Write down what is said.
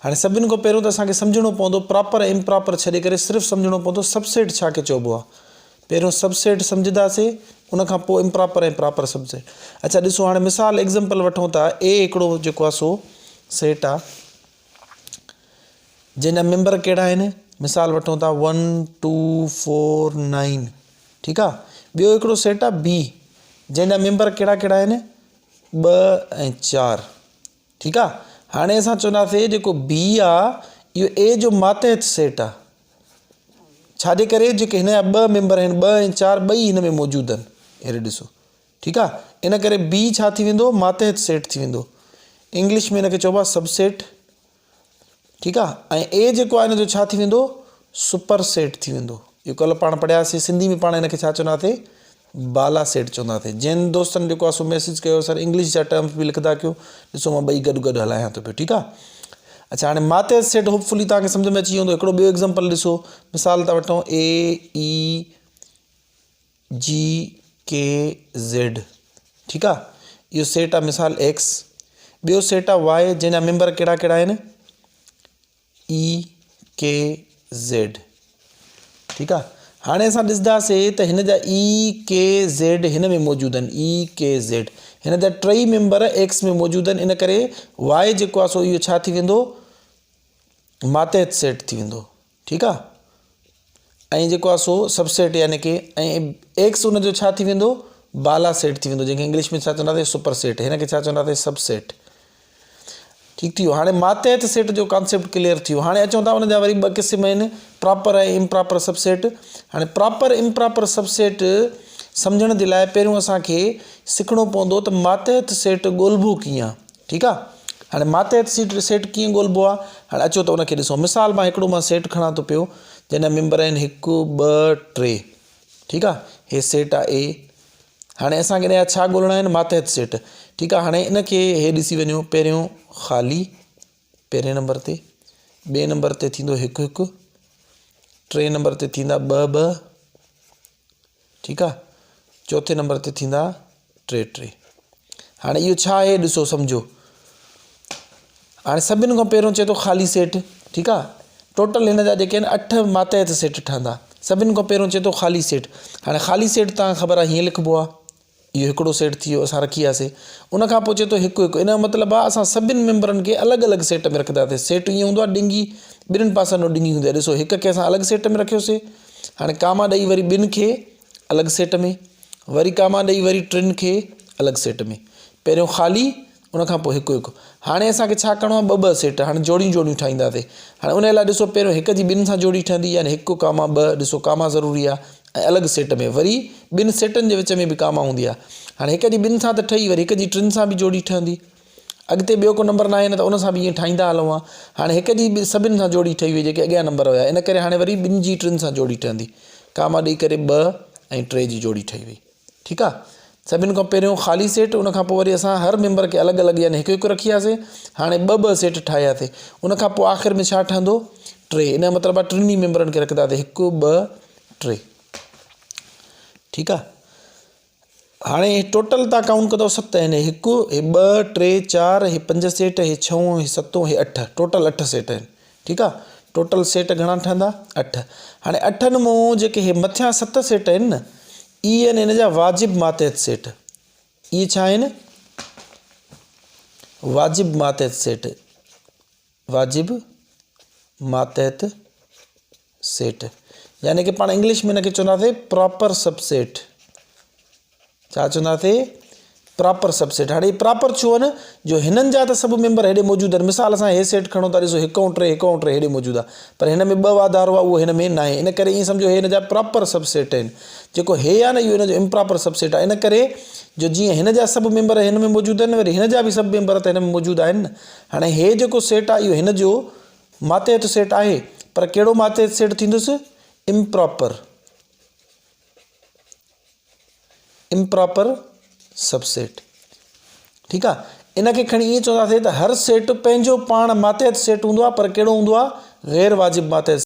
هاڻي سڀن کان پهريون ته اسان کي سمجهڻو پوندو پراپر ۽ امپراپر ڇڏي ڪري صرف سمجهڻو پوندو سب سيٽ ڇا کي چئبو آهي. پهريون سب سيٽ سمجهنداسي ان کان پوء امپراپر ۽ پراپر سب سيٽ. اڇا ڏسو هاڻي مثال ايگزمپل وٺون ٿا اي هڪڙو جيڪو آهي سو سيٽ آهي جنهن جا ميمبر ڪهڙا آهن مثال وٺون ٿا ون ٽو فور نائن ٺيڪ آهي ٻيو هڪڙو سيٽ آهي بي جنهن جا ميمبر ڪهڙا ڪهڙا آهن ٻه ۽ چار ٺيڪ آ هاڻي اسان چونداسي جيڪو بي آ اهو اي جو ماتحت سيٽ آ ڇاجي ڪري جيڪي هن جا ٻه ميمبر آهن ٻه ۽ چار ٻئي هن ۾ موجود آهن هيڏي ڏسو ٺيڪ آ ان ڪري بي ڇا ٿي ويندو ماتحت سيٽ ٿي ويندو انگلش ۾ هن کي چئبو آ سب سيٽ ٺيڪ آ ۽ اي جيڪو آ ان جو ڇا ٿي ويندو سپر سيٽ ٿي ويندو اهو ڪلهه پاڻ پڙهياسي سنڌي ۾ پاڻ هن کي ڇا چونداسي بالا سيٽ چونداسي جنهن دوستن جيڪو آ سو ميسج ڪيو سر انگلش جا ٽرمز به لکندا ڪيو ڏسو مان ٻئي گڏ گڏ هلايان ٿو پيو ٺيڪ آ اڇا هاڻي ماتحت سيٽ هوپ فلي توهان کي سمجھ ۾ اچي ويو هوندو هڪڙو ٻيو ايگزامپل ڏسو مثال ٿا وٺون اي اي جي ڪي زيڊ ٺيڪ آ اهو سيٽ آ مثال ايڪس ٻيو سيٽ آ وائي جنهن جا ميمبر ڪهڙا ڪهڙا آهن اي ڪي زيڊ ٺيڪ آ هاڻي اسان ڏسنداسي ته هن جا اي ڪي زيڊ هن ۾ موجود آهن اي ڪي زيڊ هن جا ٽئي ميمبر ايڪس ۾ موجود آهن ان ڪري وائي جيڪو آ سو اهو ڇا ٿي ويندو ماتحت سيٽ ٿي ويندو ٺيڪ آ ۽ جيڪو آ سو سب سيٽ يعني ڪي ۽ ايڪس ان جو ڇا ٿي ويندو بالا سيٽ ٿي ويندو جنهن کي انگلش ۾ ڇا چونداسي سپر سيٽ هن کي ڇا چونداسي سب سيٽ ٺيڪ ٿي ويو هاڻي ماتحت سيٽ جو ڪانسيپٽ ڪليئر ٿي ويو هاڻي اچون ٿا ان جا وري ٻه قسم آهن پراپر ۽ امپراپر سب سيٽ هاڻي پراپر امپراپر سب سيٽ سمجهڻ جي لاء پهريون اسان کي سکڻو پوندو ته ماتحت سيٽ ڳولبو ڪيئن ٺيڪ آ هاڻي ماتحت سيٽ سيٽ ڪيئن ڳولبو آ هاڻي اچو ته ان کي ڏسون مثال مان هڪڙو مان سيٽ کڻان ٿو پيو جنهن جا ميمبر آهن هڪ ٻه ٽي ٺيڪ آ هي سيٽ آ اي هاڻي اسان کي ان جا ڇا ڳولڻا آهن ماتحت سيٽ ٺيڪ آ هاڻي ان کي هي ڏسي وڃو پهريون خالي پهرين نمبر تي ٻئي نمبر تي ٿيندو هڪ هڪ ٽئين نمبر تي ٿيندا ٻه ٻه ٺيڪ آ چوٿين نمبر تي ٿيندا ٽي ٽي هاڻي اهو ڇا آهي ڏسو سمجهو هاڻي سڀني کان پهريون چئي ٿو خالي سيٽ ٺيڪ آ ٽوٽل هن جا جيڪي آهن اٺ ماتحت سيٽ ٺهندا سڀني کان پهريون چئي ٿو خالي سيٽ هاڻي خالي سيٽ تان خبر آ هيئن لکبو آ اهو هڪڙو سيٽ ٿي ويو اسان رکي وياسي ان کان پوء چئي ٿو هڪ هڪ ان جو مطلب آهي اسان سڀن ميمبرن کي الڳ الڳ سيٽ ۾ رکنداسي سيٽ ائين هوندو آهي ڏنگي ٻنهن پاسن ڏنگي هوندي آهي ڏسو هڪ کي اسان الڳ سيٽ ۾ رکيوسي هاڻي ڪاما ڏئي وري ٻن کي الڳ سيٽ ۾ وري ڪاما ڏئي وري ٽن کي الڳ سيٽ ۾ پهريون خالي ان کان پوء هڪ هڪ. هاڻي اسان کي ڇا ڪرڻو آهي ٻه ٻه سيٽ هاڻي جوڙيون جوڙيون ٺاهينداسين. هاڻي ان لاء ڏسو پهريون هڪ جي ٻن سان جوڙي ٺهندي يعني هڪ ڪاما ٻه ڏسو ڪاما ضروري آهي ۽ الڳ سيٽ ۾ وري ٻن سيٽن جي وچ ۾ به ڪاما هوندي آهي. هاڻي هڪ جي ٻن سان ته ٺهي وري هڪ جي ٽن سان به جوڙي ٺهندي. اڳتي ٻيو ڪو نمبر ناهي نه ته ان سان به ائين ٺاهيندا هلون ها. هاڻي هڪ جي سڀن سان جوڙي ٺهي وئي جيڪي اڳيان نمبر هيا ان ڪري هاڻي وري ٻن جي ٽن سان جوڙي ٺهندي. ڪاما ڏئي ڪري ٻه ۽ ٽي جي جوڙي ٺهي وئي. ٺيڪ آ سڀن کان پهريون خالي سيٽ ان کان پوء وري اسان هر ميمبر کي الڳ الڳ يعني هڪ هڪ رکي آسي هاڻي ٻه ٻه سيٽ ٺاهياسي ان کان پوء آخر ۾ ڇا ٺهندو ٽي ان جو مطلب آ ٽنهي ميمبرن کي رکنداسي هڪ ٻه ٽي ٺيڪ آ هاڻي ٽوٽل تان ڪائونٽ ڪندو ست آهن هڪ هي ٻه ٽي چار هي پنج سيٽ هي ڇهون هي ستون هي اٺ ٽوٽل اٺ سيٽ آهن ٺيڪ آ ٽوٽل سيٽ گهڻا ٺهندا اٺ هاڻي اٺن مون جيڪي هي مٿيان ست سيٽ آهن نه اهي آهن هن جا واجب ماتحت سيٽ اهي ڇا آهن واجب ماتحت سيٽ واجب ماتحت سيٽ يعني ڪي پاڻ انگلش ۾ هن کي چونداسي پراپر سب سيٽ ڇا چونداسي پراپر سب سيٽ هاڻي پراپر ڇو آهن جو هنن جا ته سڀ ميمبر هيڏي موجود آهن مثال اسان هي سيٽ کڻو ٿا ڏسو هڪ ۽ ٽي هڪ ۽ ٽي هيڏي موجود آهي پر هن ۾ ٻه واڌارو آهي اهو هن ۾ ناهي ان ڪري ائين سمجهو هي هن جا پراپر سب سيٽ آهن جيڪو هي آهي نه اهو هن جو امپراپر سب سيٽ آهي ان ڪري جو جيئن هن جا سڀ ميمبر هن ۾ موجود آهن وري هن جا به سڀ ميمبر ته هن ۾ موجود آهن نه هاڻي هي جيڪو سيٽ آهي اهو هن جو ماتحت سيٽ آهي پر ڪهڙو ماتحت سيٽ ٿيندس امپراپر امپراپر سب سيٽ ٺيڪ آ ان کي کڻي ائين چونداسين ته هر سيٽ پنهنجو پاڻ ماتحت سيٽ هوندو آ پر ڪهڙو هوندو آ غير واجب ماتحت.